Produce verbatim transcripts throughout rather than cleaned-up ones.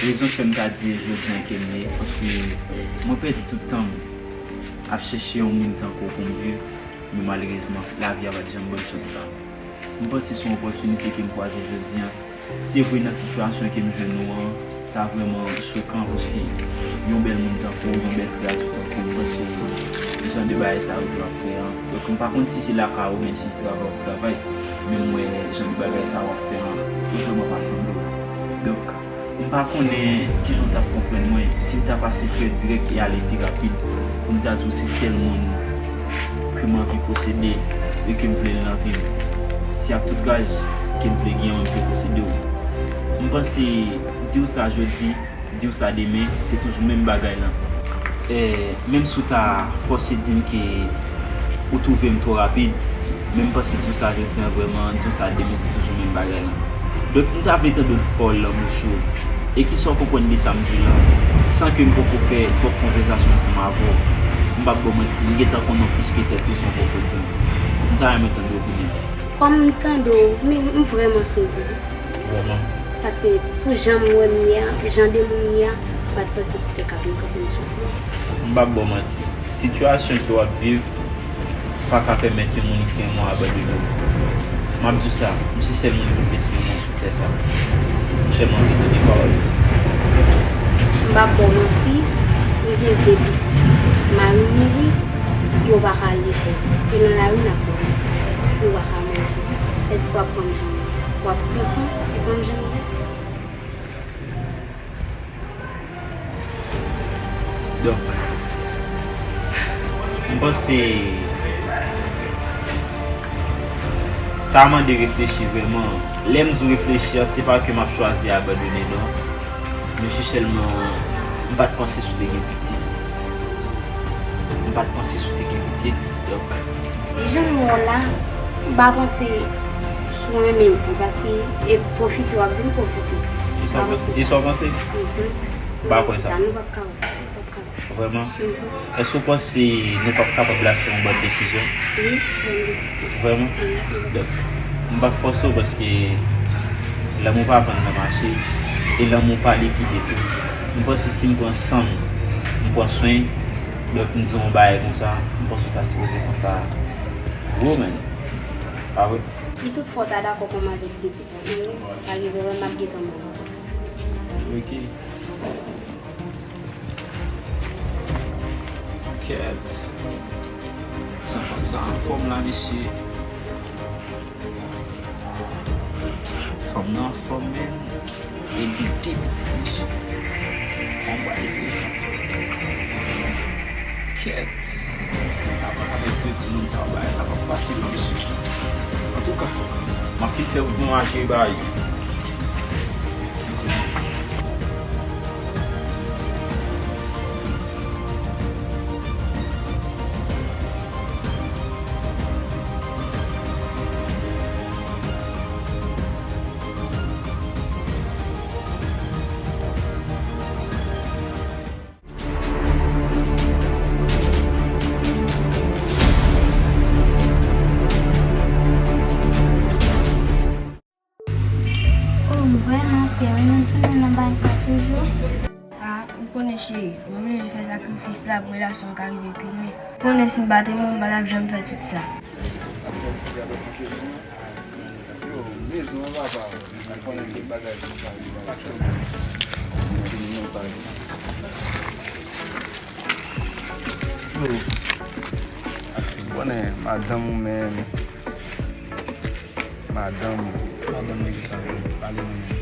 Rezon k fè m ka di jodi an ke m ye, paske mwen pèdi tout tan m ap chèche yon moun tankou w pou m viv, men malerezman, lavi a pa t janm ban m chans sa. M panse se yon opòtinite ke m kwaze jodi an. Se vre, nan sitiyasyon ke m jwenn ou an, sa vrèman chokan, paske yon bèl moun tankou w, yon bèl kreyati tankou w, m panse jan de bagay sa yo ke w ap fè an. Donk, m pa konn si se lakay ou, men si se travay w ap travay, men m wè jan de bagay sa w ap fè an, ou vrèman pa sanble w. Donk, m pa konnen kijan w t ap konprann mwen si m ta pase trè dirèk e ale pi rapid pou m ta di w se sèl moun ke m anvi posede e ke m vle l nan vi m. Se ak tout raj ke m vle gen w, m vle posede w. M panse di w sa jodi, di w sa demen, se toujou menm bagay lan. E, menm si w ta fòse di m ke ou twouve m twò rapid, men m panse di w sa jodi an vrèman, di w sa demen, se toujou menm bagay lan. Donk, m ta vle tande w di pawòl lan bouch ou. E kisa w konprann de sa m di w lan, san ke m poko fè twòp konvèsasyon ansanm avè w? M p ap ba w manti, m gentan konnen w plis ke tèt ou san w poko di m. M ta renmen tande opinyon w. Kòm m tande w, men m vrèman sezi. Vrèman. Paske pou jan m wè m ye a, jan de moun m ye a, m pa t panse se te ka vin kanpe m sou pye. M p ap ba w manti. Sitiyasyon ke w ap viv pa ka pèmèt yon moun ki renmen w abandone w. M ap di w sa, m se sèl moun ki plis renmen w sou tè sa. M sèlman vle tande pawòl. M p ap ba w manti, m gen de pitit. Mari m mouri, yo pa ka al lekòl. Se nan lari n ap dòmi. Yo pa ka manje. Èske w ap konn jan m ye? W ap kontan pou konn jan m ye? Donk, m panse sa mande reflechi vrèman. Lè m di w reflechi an, se pa ke m ap chwazi abandone, non. Men se sèlman, m pa t panse si w te gen pitit. M pa t panse si w te gen pitit, donk. Jan m wè w la, m pa panse si w renmen m vre, paske e pwofite w ap vin pwofite. E sa w panse? E sa w panse? Mhm. M pa kwè sa. Sa nou p ap ka wè. Vrèman? Mhm. Èske w panse nou p ap kapab la se yon bòn desizyon? Wi, bòn desizyon. Vrèman? Mhm. Donk, m p ap fòse w paske lanmou pa vann nan mache e lanmou pa likide tou. M panse si m pran san m, m pran swen, donk m di w yon bagay konsa, m panse w ta sipoze pran sa gwo, man. Pa vre? Si toutfwa w ta dakò pou m avèk de pitit mwen yo, pa gen pwoblèm, m ap gentan ba w repons. Ok. Kèt. Jan fanm sa anfòm la, mesye. Fanm nan anfòm, men. Epi de pitit, mesye. Bon, ba li sa. Kèt. Apa avèk de timoun sa yo, bagay sa p ap fasil non, mesye. Antouka, m ap fin fè wout mwen mache ba yo. Oh, m vrèman pè, wi, nou tounen nan bagay sa toujou. Ah, ou konnen cheri, mwen oblije fè sakrifis la pou relasyon an ka rive pi lwen. Ou konnen si m pa te mouri, m pa t ap janm fè tout sa. Yo, mezon an papa, ou konnen tout bagay konsa, li pa chak semèn. Yo, ou konnen madanm ou menm. Madanm ou. Madanm mwen ki sa vle pale mwen menm.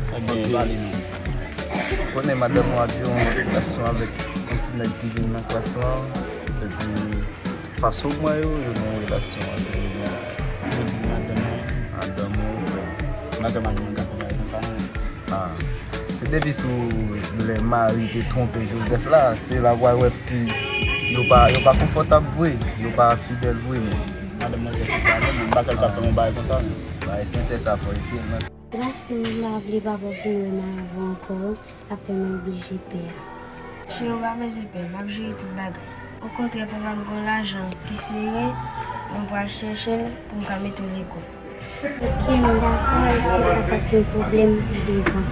Sa gen pale mwen. Konnen madanm ou ap gen yon relasyon avèk yon ti nèg ki vin nan klas lan. Epi fason mwen yo, yo gen yon relasyon avè yo. Yo di madanm mwen. Madanm ou. Madanm mwen ka travay konsa non. Ah, se depi sou lè Mari te twonpe Jozèf la, se la w al wè fi yo pa, yo pa konfòtab vre, yo pa fidèl vre, men. Madanm mwen se sa, men, m pa kwè l t ap fè yon bagay konsa, men. Bagay sensè sa fò itil, men. Paske m pa vle papa vin wè m avan ankò, ap fè m oblije pè a. Cheri, ou pa bezwen pè, m ap jere tout bagay. Okontrè, papa m gen yon lajan ki sere, mwen pral chèche l pou m ka mete w lekòl. Ok, m dakò, èske sa p ap yon pwoblèm devan?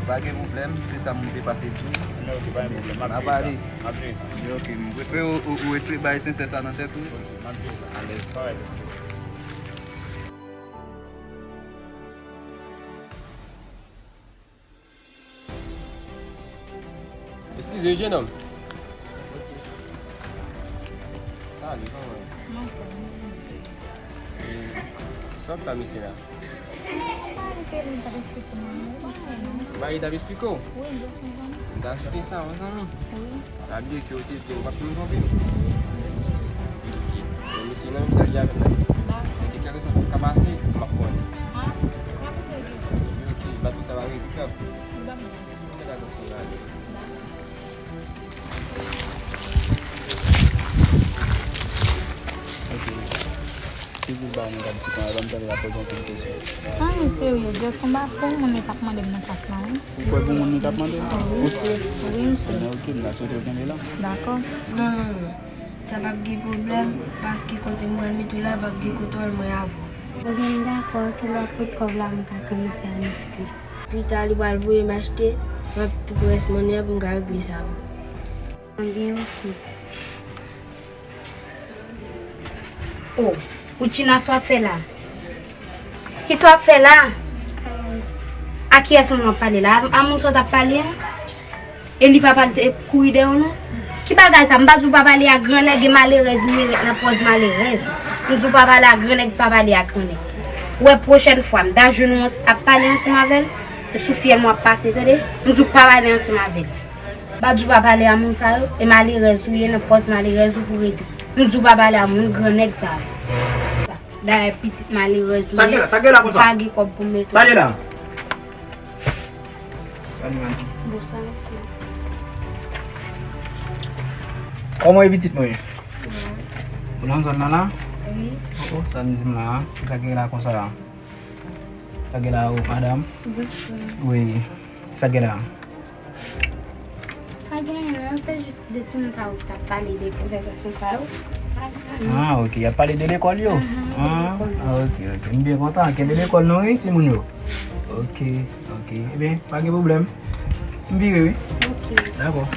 Pa gen pwoblèm, se sa m te pase di w. Ok, pa gen pwoblèm, m ap jere sa. M ap jere sa. Ok, m prefere ou, ou, ou retire bagay sensè sa nan tèt ou. M ap jere sa. Alèz, pa bay pwoblèm. Eskize, jenòm. Salut, kòman w ye? Mwen anfòm, mwen anfòm. E, sa w ap fè misye la? Mwen pa anfòm, mwen t ap eksplike mwen, mwen pa anfòm, non. Ou pa gen t ap eksplike w? Wi, m t ap eksplike mwen. M ta swete sa, wi, zanmi. Wi. Pa bliye ke w te di m w p ap janm twonpe m. Ok. Bon, mesye nan menm sa li avè m nan. Dakò. Mete kèlkeswa sa k ka pase, m ap konnen. Ah, m ap eseye di w. Ok, bato sa va rive vit la. Li p ap janm. Mete kèlkeswa sa va rive. Dakò. Ok. Ki vil ba mwen gad ti kwen avan m tande l ap poze anpil kesyon. Ah, men serye, Jackson ba pou moun li t ap mande m nan klas la, wi. Ou kwè pou moun nou t ap mande l? Wi. Ou si? Wi, mesye. Ebyen, ok, m ta swete w kenbe la. Dakò. Non, non, non. Sa p ap gen pwoblèm, paske kote m pral mete w la, p ap gen kontwòl mwen avè w. Ebyen, m dakò, kilè w ap pot kòb la, m ka kòmanse a enskri. Pita, li pral voye m achte, m ap pran rès monnen an pou m ka regle sa pou ou. Ebyen, ok. Oh, Uchina, sa w ap fè la? Kisa w ap fè la? A kiyès moun w ap pale la? A, a moun sa w t ap pale a? E li pa pale, te kouri dèyè w, non? Ki bagay sa? M pa di w pa pale a gran nèg e malerèz li ret nan pòz malerèz. M di w pa pale a gran nèg, pa pale a gran nèg. Ou wè, pwochèn fwa, m ta jwenn ou ap pale ansanm avè l, e sou fyèl mwen w ap pase, tande? M di w pa pale ansanm avè l. M pa di w pa pale a moun sa yo, e malerèz ou ye, nan pòz malerèz ou pou rete. M di w pa pale a moun gran nèg sa yo. Dayè pitit malerèz ou ye. Sa gen la, sa gen la konsa? M pa gen kòb pou m mete. Sa gen la? Salut, man. Bonswa, mesye. Kòman w ye, pitit mwen? Wi. Ou nan zòn nan la? Wi. Oh, oh, sa n di m la, a? Kisa k gen la konsa, a? Sa gen la, o, madanm? Bonswa. Wi. Sa gen la? Pa gen anyen, non, se jis de timoun sa yo k t ap pale de konvèsasyon pa yo. Pa gen anyen. Ah, ok. Y ap pale de lekòl yo? Mhm, de lekòl yo. Ah, ok, ok. M byen kontan. Kenbe lekòl nou, wi, timoun yo. Ok, ok. Ebyen, pa gen pwoblèm. M vire, wi. Ok. Dakò.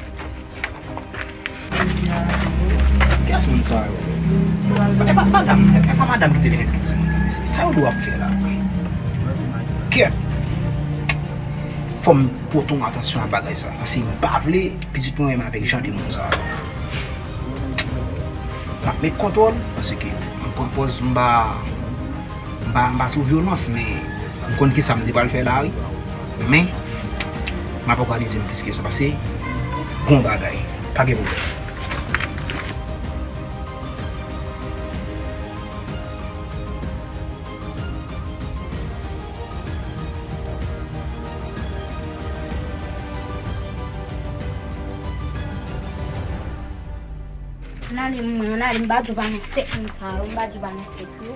Kiyès moun sa yo? E pa, e pa madanm, e pa madanm ki te vin enskri timoun nan, mesye. Sa yo dwe ap fè la? Kèt! Fò m pote yon atansyon a bagay sa, paske m pa vle pitit mwen renmen avèk jan de moun sa yo. M ap met kontwòl, paske m pran pòz m pa M pa, m pa sou vyolans, men m konn kisa m te pral fè la, wi. Men, m ap òganize m plis ke sa, paske gon bagay. Pa gen pwoblèm. Ann ale, mwen, ann ale, m pa di w pa nan sèk moun sa yo, m pa di w pa nan sèk yo.